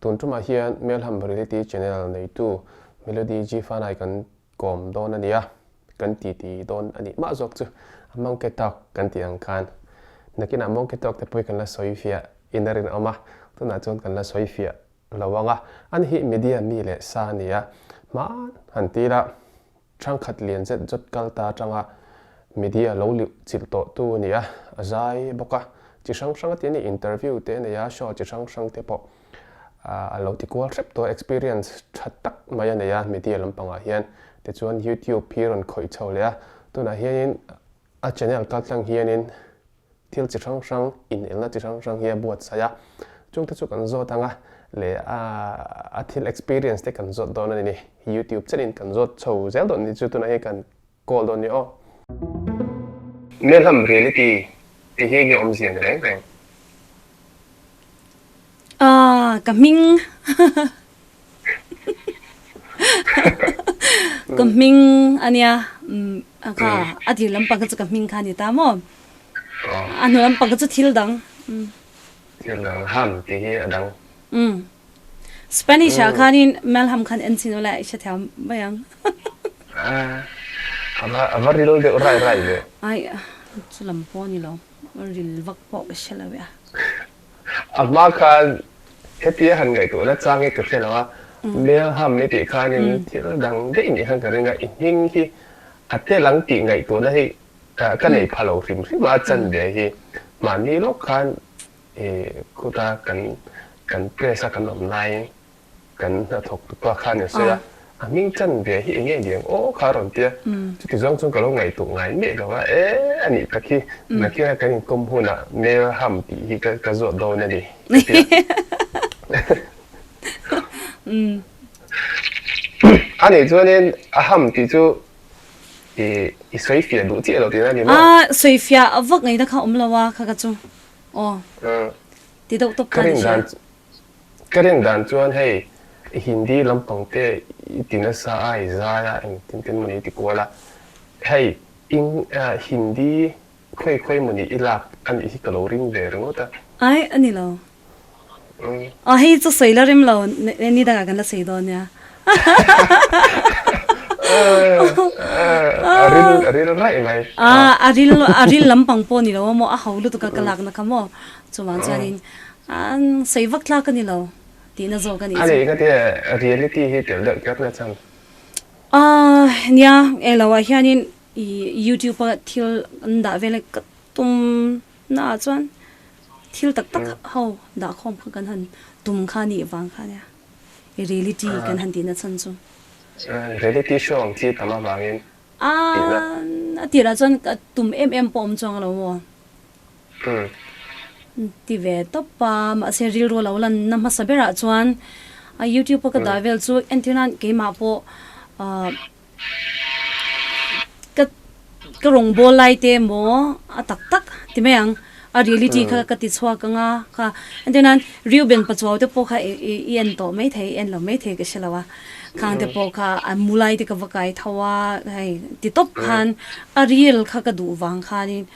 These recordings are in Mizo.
Tun tumah hian Melham Reality Channel neitu Melody G Fanai kan kawm dawn a ni a, kan titi dawn a nih mah zawk chu a monkey talk kan tih ang khan nakinah monkey talk te pawh hi kan la sawi fiah in a rinawm a, tunah chuan kan la sawi fiah lo ang a, ani hi media mi leh sa a ni a, hmaan han ti ila Thangkhat lian zet zawt kal ta atanga media lo liuh chilh tawh tu a ni a, a zai bawk a, chi hrang hrang a ti a ni, interview te a nei a, show chi hrang hrang te pawh a lo ti kual hrep tawh a, experience tha tak mai a nei a media lampangah hian, tichuan youtube hi rawn khawih chho leh a, tunah hianin a channel kaltlang hianin Thil chi hrang hrang, inelna chi hrang hrang hi a buatsaih a, chungte chu kan zawt ang a, leh a thil experience te kan zawt dawn a ni. YouTube chenin kan zawt chho zel dawn ni chu tunah hian kan call dawn ni aw. Melham reality tih hi enge awmzia ni reng reng? Ah, ka hming ka hming ania a kha a dir lampang kha chu ka hming kha ni ta maw a hnu lampang kha chu thil dang thil dang ham tih hi a dang Spanish ah khanin Melham khan en chin ula i hrethiam mai ang a va ril deuh rai rai ve ai chu lam pawh ni lo ril vak pawh ka hre lo e a. A hma khan hetia han ngaihtuahna chang hi ka hre lo a, Melham i tih khanin thil dang daih nih khan ka ring a, i hming hi a tel ang tih ngaihtuahna hi ka nei pha lo hrim hrim a, chanve hi mahni lawk khan i khuta kan kan press a kan awm laiin Kan hnathawk tupa khan a sawi a, a hming chan ve hi enge ni ang aw kha a rawn ti a, chuti zawng chuan ka lo ngaihtuah ngai miah lo a, e a nih tak hi nakinah kan inkawm hunah Melham tih hi ka zawt dawn a ni ka ti a. A nih chuanin a ham tih chu i sawi fiah duh chiah lo tihna a ni maw? A sawi fiah vak ngaihna kha awm lo a kha ka chu aw ti deuh tawp kha a ni hria. Ka rin dan chuan hei Hindi lampang te i ti nasa a, i zai a, engtin tin mawni i ti kual a, hei eng Hindi khawi khawi mawni i lak a nih hi ka lo ring ve ringawt a. Ai, a ni lo. Aw hei chu sawi la rem lo, ni dangah kan la sawi dawn nia. A ril, a ril raih mai. A ril, a ril lampang pawh ni lo a maw, a ho lutuk a ka lakna kha maw, chuvang chuanin An sawi vak tlak a ni lo tihna zawk a nih chu. A nih ka tia reality hi tel deuh tlat na chhan. Aaa nia eng lo ah hianin i youtube a thil an dah vel ka tum na ah chuan thil tak tak ho dah khawm kha kan han tum kha a nih vang kha nia i reality kan han tihna chhan chu. Reality show ang chi tam avangin tihna. Aaa a tirah chuan ka tum em em pawh awm chuang lo maw. Ti ve tawp a, mahse rilru a lo lan na hmasa berah chuan a youtube a ka dah vel chu entir nan keimah pawh ah ka ka rawngbâwl lai te emaw a tak tak ti mai ang a reality kha ka ti chhuak ang a kha entir nan Reuben Pachuau te pawh kha i en tawh maithei i en lo maithei ka hre lo a khang te pawh kha a mu lai te ka va kai tho a hei ti tawp khan a real kha ka duh vang khanin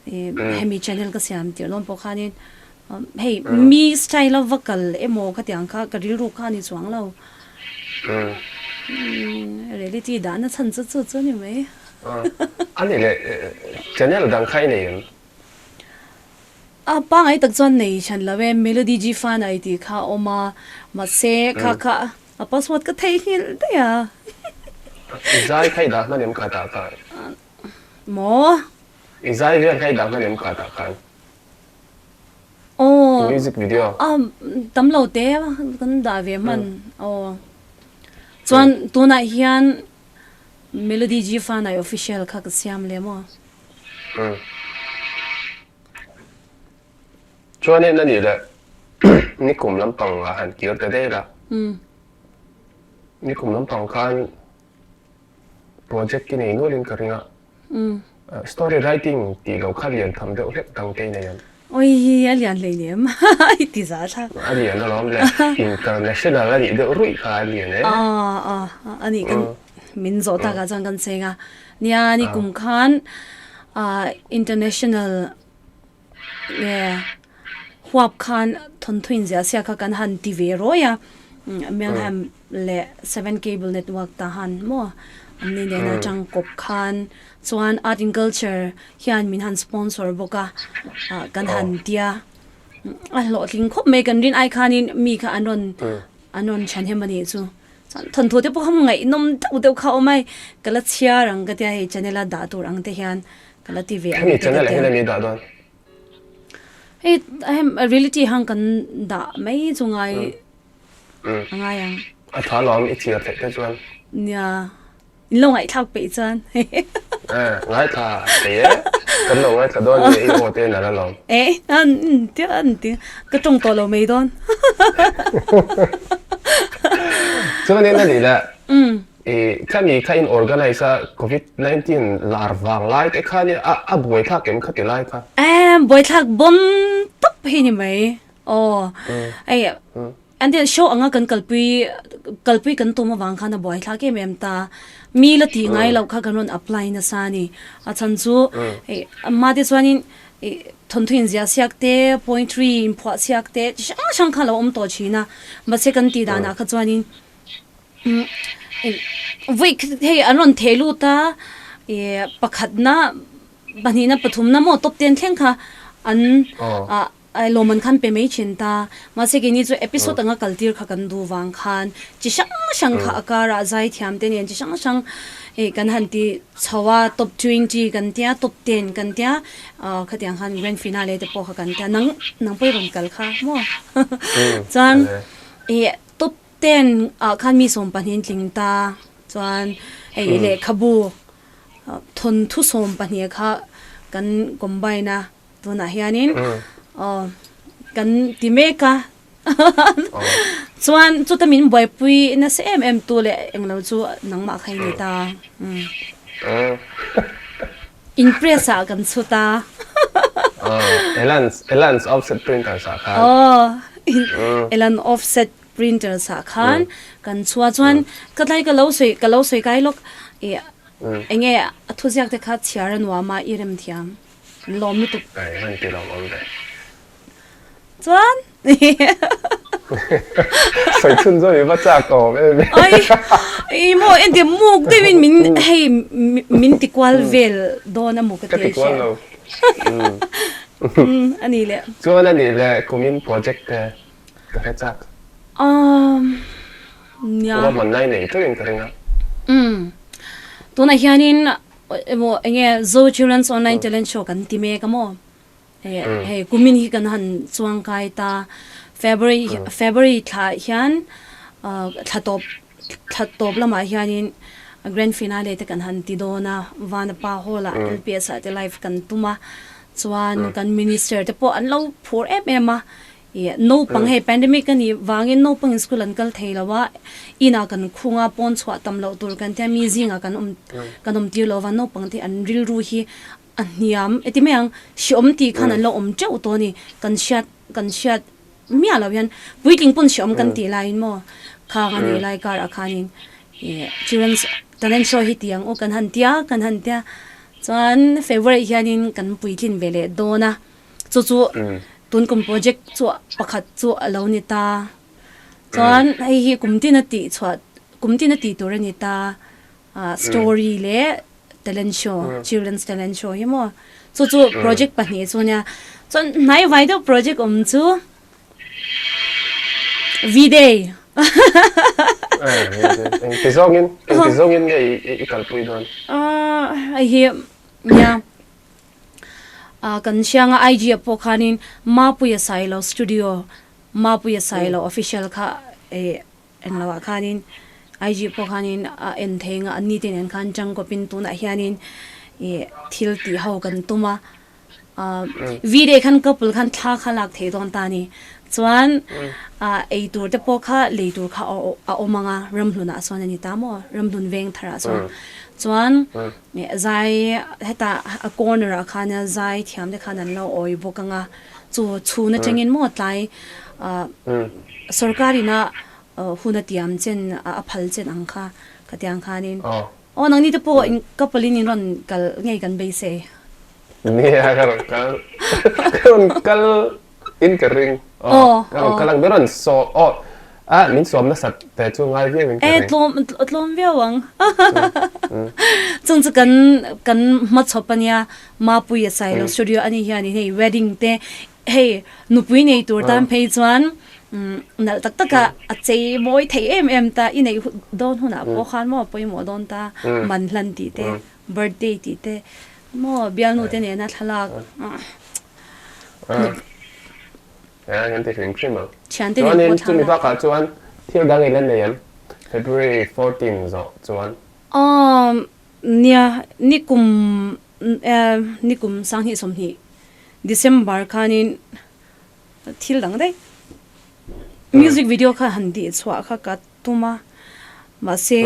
Hemi channel ka siam tirh dawn pawh khanin hei mi style a va kal emaw khatiang kha ka rilru kha a ni chuang lo. Reality dahna chhan chu chu chu a ni mai. A nih leh channel dang kha i nei em? A pangai tak chuan nei hran lo e, Melody G Fanai tih kha a awm a, mahse kha kha a password ka theihnghilh daih a. Zai kha i dah hman em kha tah khan? Maw? I zai vel kha i dah hman em kha tah khan? Aw. Music video. A tam lo te kan dah ve hman. Aw. Chuan tunah hian Melody G Fanai official kha ka siam leh maw? Chuanin a nih leh nikum lampang ah han kir ta daih la. Nikum lampang khan Project i nei nualin ka ring a, story writing tih lo kha lian tham deuh hlek dang te i nei em? Oi, a lian hlei nem, i ti za thlak. A lian alawm le, international a nih deuh ruih kha a lian e. A, a nih kan min zawh takah chuan kan cheng a, nia ni kum khan international nge. huap khan thawnthuin ziah sia kha kan han ti ve rawi a, Melham leh Seven Cable Network ta han maw an ni nen atang kawp khan chuan Art and Culture hian min han sponsor bawk a, kan han tia a hlawhtling khawp mai kan rin ai khanin mi kha an rawn an rawn chhanhem a nih chu. Chuan thawnthu te pawh kha ngaihnawm deuh deuh kha a awm a, ka la chhiar ang ka tia hei channel a dah tur ang te hian ka la ti ve ang te ka tia. Hemi dah dawn? Hei hem reality hang kan dah mai chu ngai a ngai ang. A tha lawm i chhiar theih te chuan. Nia. In lo ngaihthlak peih chuan. Eh, ngaithla thei e. Kan lo ngaithla dawn ni i aw te nalh alawm. Eh, an tia an ti. Ka tawng tawh lo mai dawn. Chuan in a nih leh. I khami kha in organize a covid 19 lar vang lai te kha nia a a buaithlak em kha ti lai kha. Eh, buaithlak bon tawp hi ni mai. Aw. Ei An tian show anga kan kalpui kalpui kan tum avang khan a buai thlak em em ta. Mi la tih ngai loh kha kan rawn apply nasa a ni. A chhan chu hei amma te chuanin ih thawnthu inziah siak te, poetry inphuah siak te chi hrang hrang kha a lo awm tawh thin a. Mahse kan tih danah kha chuanin umm vawi hei an rawn theh lut a ih pakhatna pahnihna pathumna maw top ten thleng kha an ah Ai lawm an khan pe mai thin ta. Mahse keini chu episode anga kal tir kha kan duh vang khan chi hrang hrang kha a karah zai thiam te nen chi hrang hrang hei kan han ti chho a, top 20 kan tia, top 10 kan tia, ah khatiang khan grand finale te pawh kha kan tia nang nang pawh i rawn kal kha maw chuan ih top 10 ah khan mi 12 in tling ta chuan hei lehkhabu thawnthu 12 kha kan combine a. Tunah hianin aw kan ti mek a chuan chuta min buaipui nasa em em tu leh englo chu nangmah kha i ni ta in press ah kan chhut a Elans Elans offset printers ah khan aw Elan offset printers ah khan kan chhuah chuan ka tlai ka lo sawi ka lo sawi kai lawk ih enge a thuziak te kha chhiar a nuam a i rem thiam. An lawm lutuk. Ai han ti lawm awm ve. Chuan. Sawi chhun zawm i va chak awm em. Ai i maw entir muk deuhin min hei min ti kual vel dawn a maw ka ti a hria. Ka ti kual lo. A nih leh. Chuan a nih leh kumin project te ka hre chak. Um nia. Ruahmanna i nei teuhin ka ring a. Um tunah hianin Emaw enge Zo Children's Online Talent Show kan ti mek a maw? Hei kumin hi kan han chuang kai ta. February February thla hian thla tawp thla tawp lamah hianin Grand Finale te kan han ti dawn a, Vanapa Hall ah LPS ah te live kan tum a, chuan kan Minister te pawh an lo phur em em a, Ih, naupang hei pandemic a nih vangin naupangin school an kal thei lo a, inah kan khung a, pawn chhuah tam loh tur kan tia mi zingah kan awm kan awm tir lo va, naupang te an rilru hi a hniam eti mai ang, hreawm tih khan an lo awm teuh tawh a ni, kan hriat kan hriat miah loh hian puitling pawn hreawm kan tih laiin maw khang a nih lai karah khanin ih children's talent show hi ti ang u kan han tia kan han tia chuan February hianin kan puitlin ve leh dawn a. Chu chu tun kum project chu pakhat chu a lo ni ta. Chuan hei hi kum tin a tih chhuah kum tin a tih tur a ni ta. Story leh talent show children's talent show hi maw. Chu chu project pahnih chu nia. Chuan hnai vai deuh project awm chu V-day. Engti zawngin engti zawngin nge i kalpui dawn? Hei hi nia. Kan hrianga IG ah pawh khanin Mapuia Sailo Studio, Mapuia Sailo Official kha englo ah khanin IG pawh khanin a en thei anga an ni te nen khan tangkawpin tunah hianin ih thil tih ho kan tum a. V-day khan couple khan thla kha lak thei dawn ta a ni. Chuan ei tur te pawh kha lei tur kha a awm anga Ramhlunah sawn a ni ta maw? Ramhlun veng tharah sawn. Chuan Zai heta a corner ah khan zai thiam te khan an lo awi bawk ang a, chu chhun atangin maw tlai sorkar ina hun a tiam chen a phal chen ang kha khatiang khanin aw nangni te pawh couple in in rawn kal ngei kan beisei. Nia ka rawn kal ka rawn kal. In ka ring. Aw, Ka rawn kal ang ber rawn saw aw a min sawm nasat te chu ngai viau in ka E ring. tlawm tlawm viau ang. Chung chu kan kan hmachhawp ania Mapuia Sailo studio ani hian in hei wedding te hei nupui nei tur tan phei chuan nalh tak taka a chei mawi thei em em ta i neih dawn hunah pawh khan maw pawimawh dawn ta man hlan tih te birthday tih te maw bialnu te nena thlalak Ah, kan ti hrim hrim ang. Thiante nen Chuanin pawh chumi thlalak. bakah chuan thil dang i la nei em? February 14 zawh chuan. Aw, nia, nikum eh nikum sanghnih sawmhnih December khanin thil dang daih music video kha han tih chhuah kha ka tum a, mahse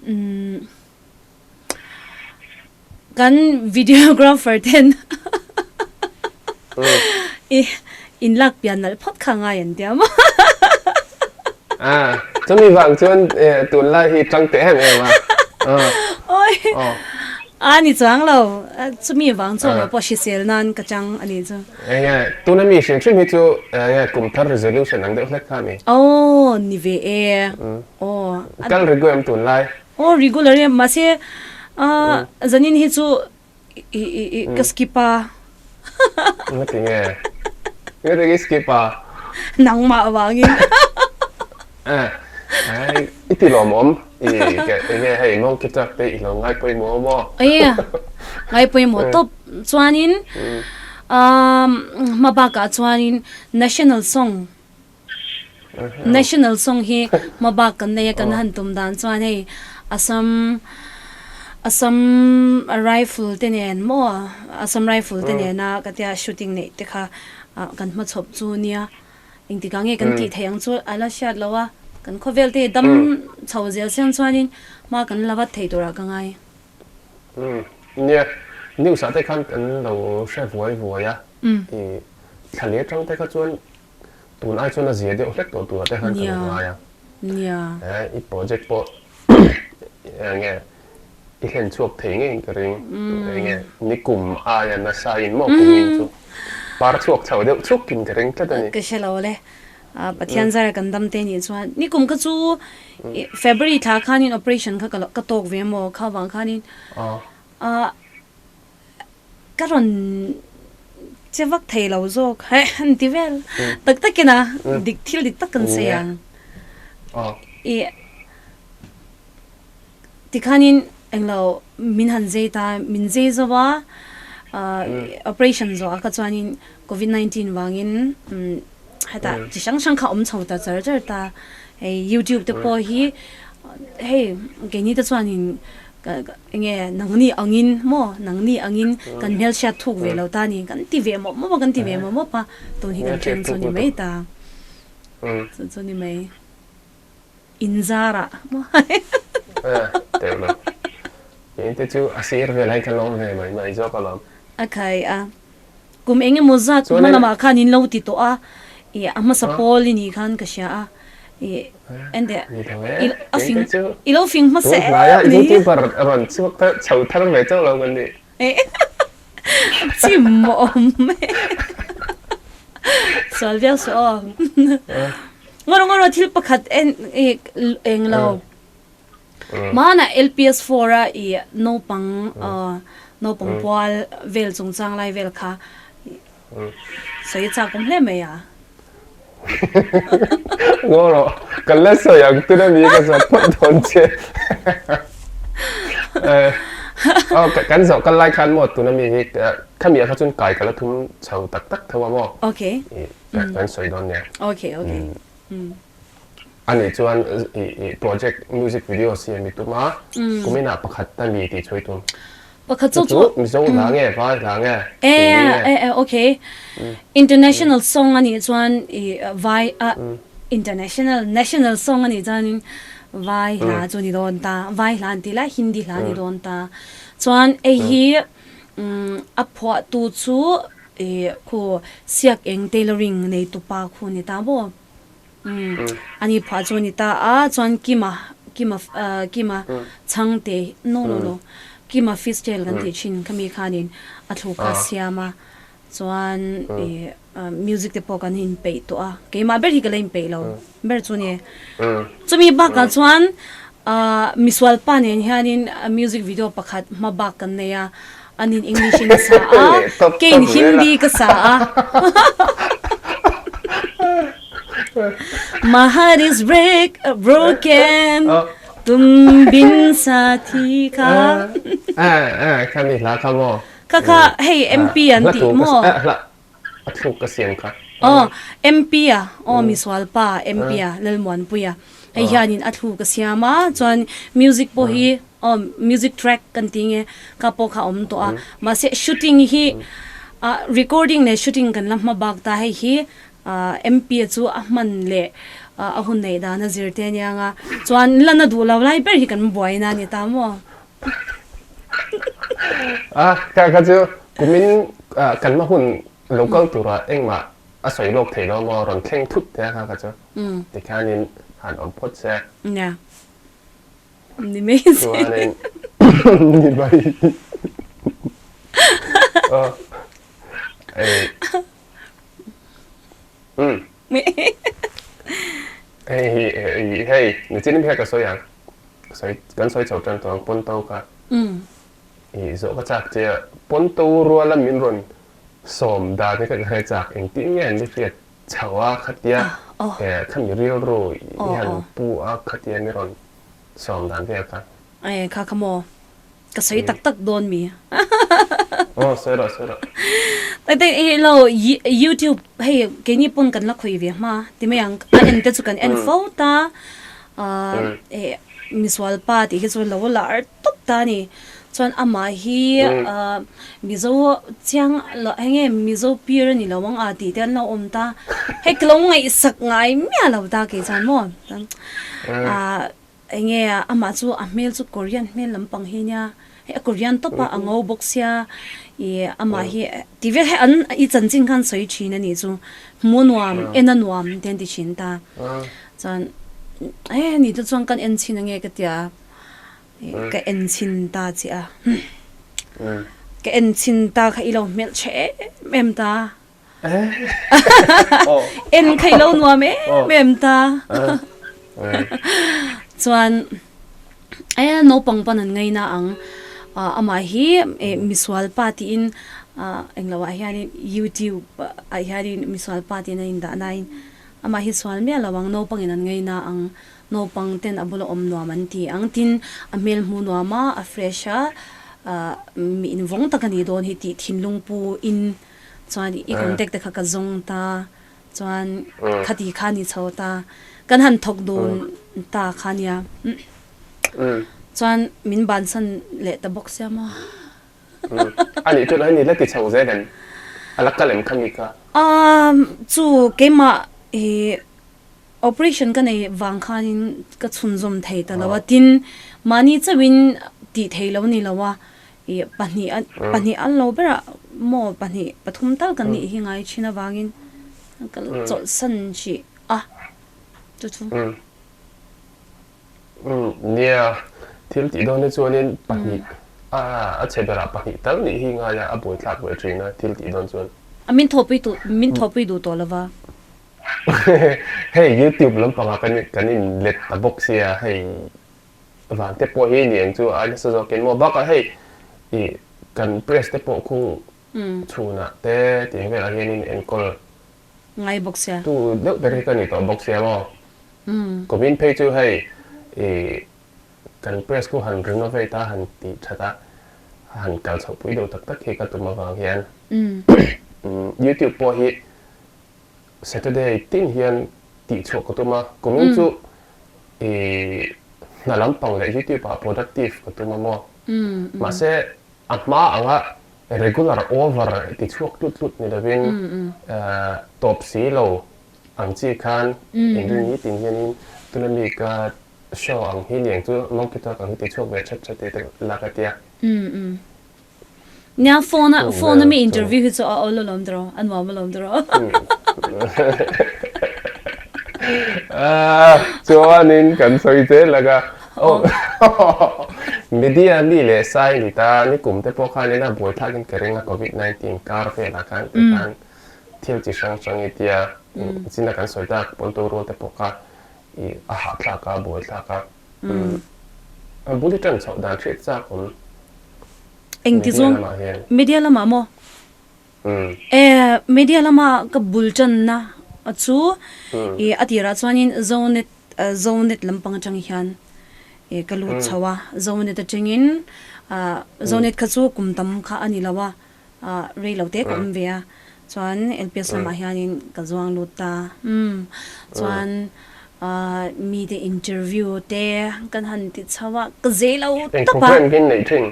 umm Kan videographer ten i in lak pian nalh phawt kha ngai an tia maw. Ah, chumi vang chuan tunlai hi tang teh em em a. Oi, a ni chuang lo, chumi vang chuan lo pawh hrisel nan ka chang a ni chu. Enge, tuna mi hrim hrim hi chu enge kum thar resolution ang deuh hlek kha a ni. Aw, ni ve e. Aw. Kal rigu em tunlai? Aw regular e mahse ah zanin hi chu i i i ka skip a. Ngati nge? Ngati nge i skip a? Nangmah vangin. Eh ai i ti lawmawm i ke enge hei monkey truck te i lo ngai pawimawh maw? Aia ngai pawimawh tawp chuanin ah hma bakah chuanin national song National song hi hmabak kan nei a kan han tum dan chuan hei Assam Assam Rifle te nen maw Assam Rifle te nena ka tia shooting neih te kha kan hmachhawp chu nia engtikah nge kan tih theih ang chu a la hriat lo a kan khawvel te hi dam chho zel siang chuanin hma kan la vat thei turah ka ngai. Nia news ah te khan kan lo hre vuai vuai a i thla leh atang te kha chuan Tun ai chuan a zia deuh hlek tawh tur te khan ka lo ngai a. Nia. I project pawh enge i hlen chhuak thei ngei ka ring. Enge nikum aia nasa in maw kum in chu par chhuak chho deuh chuk in ka ring tlat a ni. Ka hre lo le. Pathian zara kan dam te nih chuan nikum kha chu February thla khanin operation kha ka tawk ve maw kha vang khanin Ka rawn che vak thei lo zawk he an ti vel tak takin a dik thil dik tak kan sawi ang. I tikhanin englo min han zei ta min zei zo a operation zawh ah kha chuanin covid 19 vangin hetah chi hrang hrang kha awm chho ta char char ta hei youtube te pawh hi hei keini te chuanin Enge nangni angin maw nangni angin kan hmelhriat thuk ve lo ta ni kan ti ve mawp mawp a kan ti ve mawp mawp a tun hi kan thleng chu ni mai ta chu chu ni mai inzar ah maw teuh lo in te chu a sir vel ai kha lawm ve mai mai zawk alawm. A khai a kum eng emaw zat hma lamah khan in lo ti tawh a i a hmasa pawl i nih khan ka hria a i ente a fing i lo fing hmasa em ni. Youtuber rawn chhuak thar chho thar ve chauh lo kan ni. Chim awm e. Sual viau suh aw. Ngawr ngawr thil pakhat en eng lo. Hmanah LPS four a i naupang naupang pual vel chungchang lai vel kha sawi chak awm hle mai a. Ngaw rawh, ka la sawi ang tun a mi ka zawt phawt dawn che. Aw kan zawh kal lai khan maw tun a mi hi khami ah kha chuan kai ka la thum chho tak tak tho a maw. Okay. Kan sawi dawn nia. Okay okay. A nih chuan i project music video siam i tum a, kumin ah pakhat ta mi tih chu i tum. Pakhat chu chu Mizo hla nge vai hla nge E e e okay. International song a nih chuan i vai a international national song a nih chuanin vai hla chu ni dawn ta, vai hla an ti lai Hindi hla a ni dawn ta. Chuan hei hi a phuahtu chu i khu Siak Eng tailoring neitupa khu ni ta maw. Ani phuah chu a ni ta a, chuan Kima, Kima, Kima chhangte, no no no, Kima fish tail kan tih thin khami khanin a thluk kha a siam a, chuan i Music te pawh kan inpeih tawh a, keimah ber hi ka la inpeih lo ber chu ni. Chumi bakah chuan misual pa nen hianin music video pakhat hma bak kan nei a, anin English in a sa a, keiin Hindi ka sa a. My heart is break broken tum bin sathi kha. Khami hla kha maw? Kha kha hei MP an tih maw? A thluk ka siam kha. Aw MP a aw misual pa MP a Lalmuanpuia hei hianin a thluk a siam a chuan music pawh hi aw music track kan tih nge kha pawh kha a awm tawh a mahse shooting hi ah recording leh shooting kan la hma bak ta hei hi ah MP a chu a hman leh a hun neih dan a zir te aniang a chuan lan a duh lo lai ber hi kan buaina a ni ta maw. A, ka ka chu kumin kan hma hun lo kal tura engmah a sawi lawk thei lo maw rawn thleng thut te a kha ka chu tikhianin han awm phawt se. Nia. Ni mai se. Chuanin ni mai. Aw. Ei. Umm. Hei hi hei nichin hian ka sawi ang. Sawi kan sawi chho tan tawh ang Ponto kha. I zawh ka chak che a, Ponto ruala min rawn sawm dan hi ka hre chak engtin nge an ni hriat chho a khatia khami rilru i han pu a khatia mi rawn sawm dan vel kha. Ae kha kha maw Ka sawi tak tak dawn mi. Aw sawi rawh sawi rawh. Tak tak hei lo youtube hei keini pawn kan la khawih ve hma ti mai ang a en te chu kan en fo ta eh misual pa tih hi chu lo lar tawp ta a ni chuan amah hi mizo chiang lo hei nge mizo pir a ni lo ang a tih te an lo awm ta hei ka lo ngaihsak ngai miah lo ta kei chuan maw ah Enge amah chu a hmel chu Korean hmel lampang hi nia, hei a Korean tawp a, a ngo bawk sia, ih amah hi ti vel hei an i chanchin khan sawi thin a nih chu, hmuh a nuam, en a nuam te an ti thin ta, chuan e ni te chuan kan en chhin ange ka tia, ih ka en chhin ta chiah a, ka en chhin ta kha i lo hmelh tha em em ta. En kha i lo nuam em em ta. Chuan e naupang pawn an ngaina ang amah hi misual pa tiin englo ah hianin youtube ah hianin misual pa tiin a indah nain amah hi sual miah lo ang naupangin an ngaina ang naupang ten a bula awm nuam an ti ang tin a hmel hmuh nuam a a fresh a mi invawng tak a nih dawn hi tih thinlung pu in Chuan i contact te kha ka zawng ta, chuan khati kha ni chho ta, kan han thawk dun ta kha nia. Chuan min bansan leh ta bawk sia maw. A nih chu hei ni la ti chho zel em? A la kal em kha mi kha? Aaa chu keimah i operation ka nei vang khanin ka chhunzawm thei ta lo a, tin mahni chauhin tih thei lo ni lo a, Ih pahnih a pahnih an lo ber a maw pahnih pathum tal kan nih hi ngai thin avangin ka chawlhsan hrih a chu chu. Umm nia thil tih dawn hi chuanin pahnih a a chhe berah pahnih tal nih hi ngai a a buaithlak ve thin a thil tih dawn chuan. A min thawhpui tu min thawhpui duh tawh lova. Hei youtube lampangah kan kan in let ta bawk sia hei. Van te pawh hi ni ang chu a nasa zawkin maw bakah hei ih kan press te pawh khu chhunah te tih velah hianin enkawl ngai bawk sia tu deuh ber hi ka ni tawh bawk sia maw kumin phei chu hei ih kan press khu han renovate a han tih that a han kal chhoh pui deuh tak tak hi ka tum avang hian youtube pawh hi Saturday tin hian tih chhuah ka tum a, kumin chu i hna lampang leh youtube ah productive ka tum a maw. Mahse a hma anga regular over ti chhuak tlut tlut ni lovin tawp si lo ang chi khan inrin nitin hianin tuna mi ka show ang hi niang chu monkey talk ang hi ti chhuak ve that that ti la ka tia. Nia phone a phone a mi interview hi chu a awl alawm tawh a nuam alawm tawh. Chuanin kan sawi zel ang a media mi leh sai ni ta ni kum te pawh khan ina buaithlak in ka ring a covid 19 kar velah khan ti khan. Thil chi hrang hrang i tia chin a kan sawi tak pawntu rual te pawh kha i a hahthlak a, a buaithlak a. A bul hi tan chhoh dan hriat chak awm Engti media zawng lamah hian. Media lamah maw? E media lama ka bul tanna chu i a tirah chuanin Zonet Zonet lampang atang hian i ka lut chho a, Zonet atangin Zonet kha chu kum tam kha a ni lo a, Rei lo te ka awm ve a, chuan LPS lamah hianin ka zuang lut ta. Umm, chuan mite interview te kan han ti chho a, ka zei lo Eng tawp a. program hi neih thin?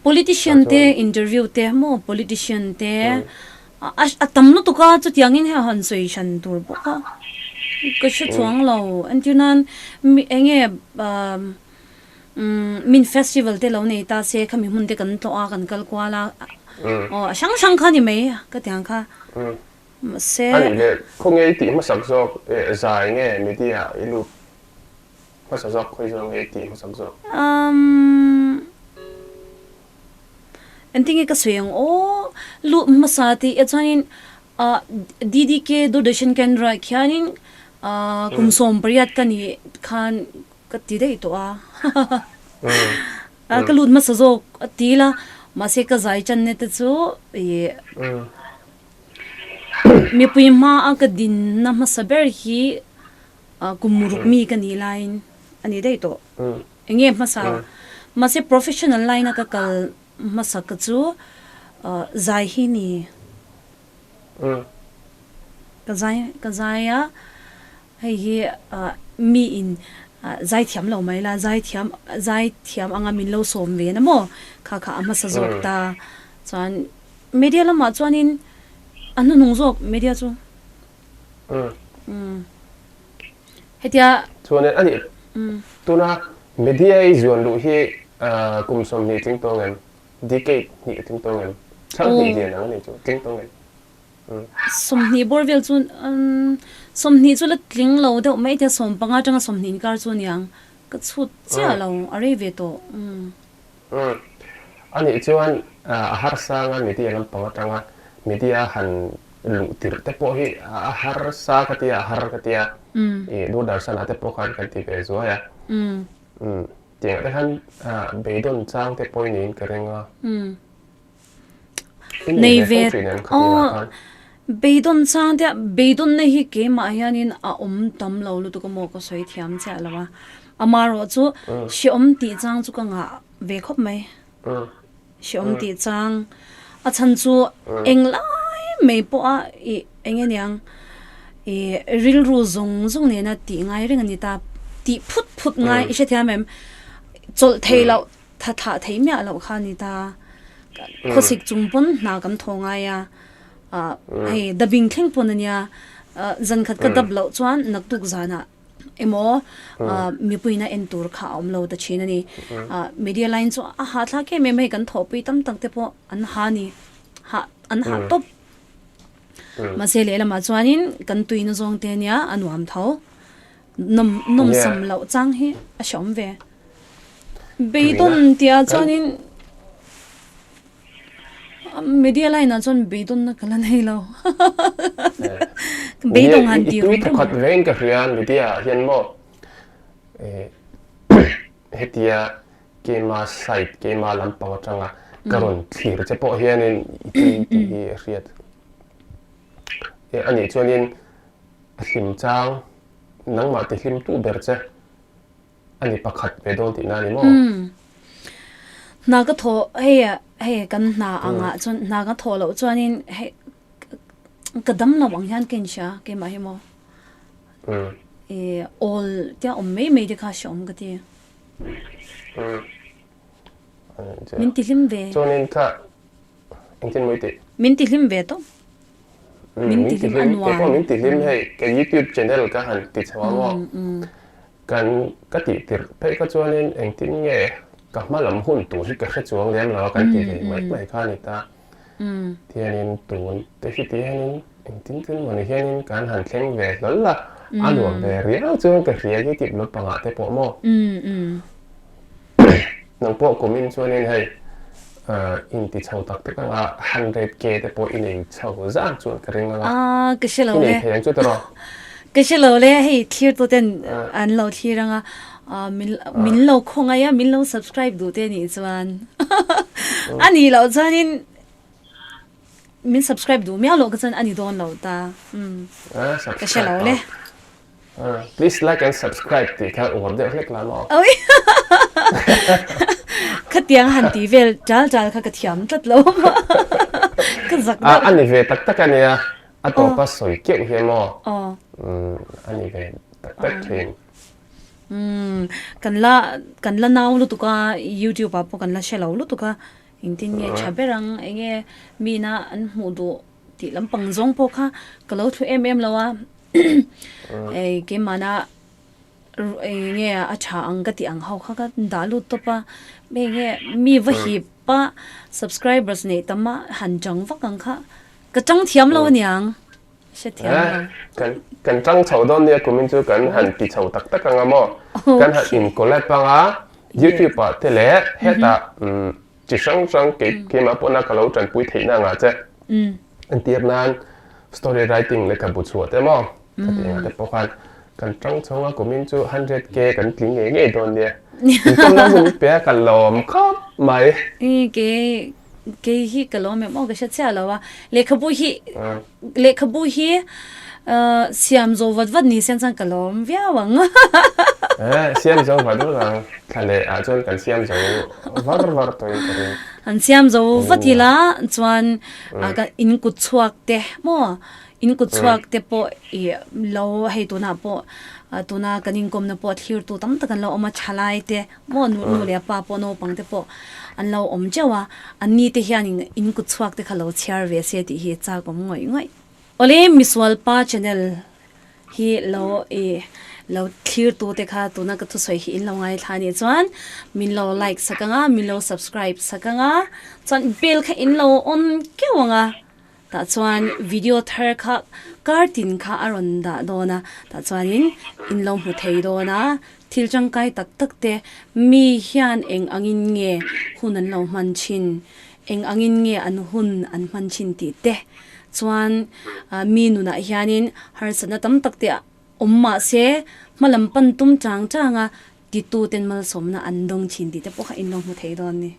Politician te interview te maw, politician te a tam lutuk a, chutiangin hei han sawi hran tur bawk a, ka hre chuang lo. Entir nan eng nge Umm min festival te lo nei ta se khami hmun te kan tlawh a kan kal kual a aw a hrang hrang kha ni mai ka ti ang kha mahse. A nih leh khawnge i tih hmasak zawk zai nge media i lut hmasa zawk khawi zawk nge i tih hmasak zawk? Umm engtin nge ka sawi ang aw lut hmasa tih ah chuanin ah DDK Doordarshan Kendra ah khianin ah kum 18 ka nih khan Ka ti daih tawh a, ka lut hmasa zawk a ti la, mahse ka zai channa te chu ih mipui hma a ka dinna hmasa ber hi kum ruk mi ka nih laiin a ni daih tawh. Eng nge hmasa? Mahse professional line a ka kal hmasa ka chu zai hi ni. Ka zai ka zai a. Hei hi mi in zaithiam lo mai la, zaithiam zaithiam anga min lo sawm ve na maw? Kha kha a hmasa zawk ta. Chuan media lamah chuanin a hnuhnung zawk media chu. Hetia. Chuanin a nih tuna media i zuan luh hi kum 20 tling tawng em? Decade hnih tling tawng em? Thlang hnih lian ang a nih chu tling tawng em? 20 bawr vel chu 20 chu la tling lo deuh mai thei a, 15 atanga 20 inkar chu aniang ka chhut chiah lo a rei ve tawh. A nih chuan a harsanga media lampang atanga media han luh tirh te pawh hi a harsa ka tia a har ka tia i Doordarshan ah te pawh khan kan ti ve zuai a. Tiangah te khan beidawn chang te pawh i niin ka ring a. Nei ve aw beidawn chang te beidawnna hi keimah hianin a awm tam lo lutuk a maw ka sawi thiam chiah lo a amaherawh chu hrehawm tih chang chu ka ngah ve khawp mai hrehawm tih chang a chhan chu englai mai pawh a ih eng nge niang ih rilru zawng zawng nena tih ngai reng a ni ta tih phut phut ngai i hrethiam em chawlh thei loh Tha thlah thei miah loh kha a ni ta. Khawsik chung pawn hna kan thaw ngai a, hei dubbing thleng pawn a nia. Zan khat ka dub loh chuan naktuk zanah emaw mipuiin a en tur kha a awm lo ta thin a ni. Media line chu a hahthlak em em a, hei kan thawhpui tam tak te pawh an ha a ni, hah an hah tawp. Mahse lehlamah chuanin kan tuina zawng te ania a nuam tho. Nawm nawmsam loh chang hi a hreawm ve. Beidawn tih ah chuanin media line ah chuan beidawnna ka la nei lo. Beidawng han ti rum rum. Tui thawkhat vein ka hria media ah hian maw hetia keima side keima lampang atanga ka rawn thlir che pawh hianin i tui tih hi a hriat. Anih chuanin A hlim chang, nangmah ti hlim tu ber che a ni pakhat ve dawn tihna a ni maw? Umm. Hna ka thawh hei hei kan hna angah chuan hna ka thawh loh chuanin hei ka dam lo ang hian ka inhria keimah hi maw? Umm. Ih awl tia awm mai mai te kha hreawm ka ti. Umm. Min ti hlim ve. Chuanin kha engtin maw i tih? Min ti hlim ve tawp. Min ti hlim a nuam. Keipawh min ti hlim hei ka youtube channel ka han ti chho a maw. Kan ka tih tirh phei kha chuanin engtin nge ka hma lam hun tur hi ka hre chuang lem lo a kan ti ve mai mai kha a ni ta. Tianin tun te hi ti hianin engtin tin mawni hianin kan han thleng ve hlawl a, a nuam ve riau chuan ka hria youtube lampangah te pawh maw. Nang pawh kumin chuanin hei. In ti chho tak tak anga 100k te pawh i nei chho zan chuan ka ring anga. Ah, ka hre lo I le. nei thei ang chu tiraw? Ka hre lo le, hei thlir tu ten an lo thlir anga min min lo khawngaih a, min lo subscribe duh te nih chuan a nih loh chuanin min subscribe duh miau loh ka chuan a ni dawn lo ta. Umm, ka hre lo le. Please like and subscribe tih kha uar deuh hlek la maw? Oi! Khatiang han tih vel chal chal kha ka thiam tlat lo maw? Ka zak deuh. A ni ve tak tak a nia, a tawpa sawi keuh hi maw? A ni ve tak tak thin. Kan la kan la nau lutuk a, youtube ah pawh kan la hre lo lutuk a, engtin nge tha ber ang, enge mina an hmuh duh tih lampang zawng pawh kha ka lo thlu em em lo a. Ei keimahna eng nge a tha ang ka tih ang ho kha ka dah lut tawp a, hei nge mi va hip a subscribers neih tam a han chang vak ang kha ka chang thiam lo aniang hre thiam lo. Kan kan chang chho dawn nia kumin chu kan han ti chho tak tak ang a maw kan han in collab ang a youtube ah te leh hetah chi hrang hrang kei keimah pawhna ka lo tanpui theihna angah che entir nan Story writing lehkhabu chhuah te maw? Ka tih engah te pawh khan kan tang chhawng a kumin chu 100k kan tling ngei ngei dawn nia. Inkawmna hun i pe a ka lawm khawp mai. I kei kei hi ka lawm em aw ka hre chiah lo a. Lehkhabu hi lehkhabu hi siam zo vat vat ni sen chuan ka lawm viau ang. Eh siam zo vat vat ang. Thla leh ah chuan kan siam zo var var tawhin ka ring. An siam zo vat ila chuan ka in kut chhuak te maw in kut chhuak te pawh i lo hei tunah pawh tuna kan inkawmna pawh thlir tu tam tak an lo awm a thalai te maw nu nu leh pa pawh naupang te pawh an lo awm teuh a an ni te hian in kut chhuak te kha lo chhiar ve se tih hi chak awm ngawih ngawih. Awle misualpa channel hi lo i lo thlir tu te kha tuna ka thusawi hi in lo ngaithla anih chuan min lo like sak anga min lo subscribe sak anga chuan bell kha in lo on keuh anga tah chuan video thar kha kar tin kha a rawn dah dawn a tah chuanin in lo hmu thei dawn a thil tangkai tak tak te mi hian eng angin nge hun an lo hman thin eng angin nge an hun an hman thin tih te. Chuan mi nunah hianin harsatna tam tak te awm mah se hma lam pan tum chang changa tituten malsawmna an dawng thin tih te pawh kha in lo hmu thei dawn ni.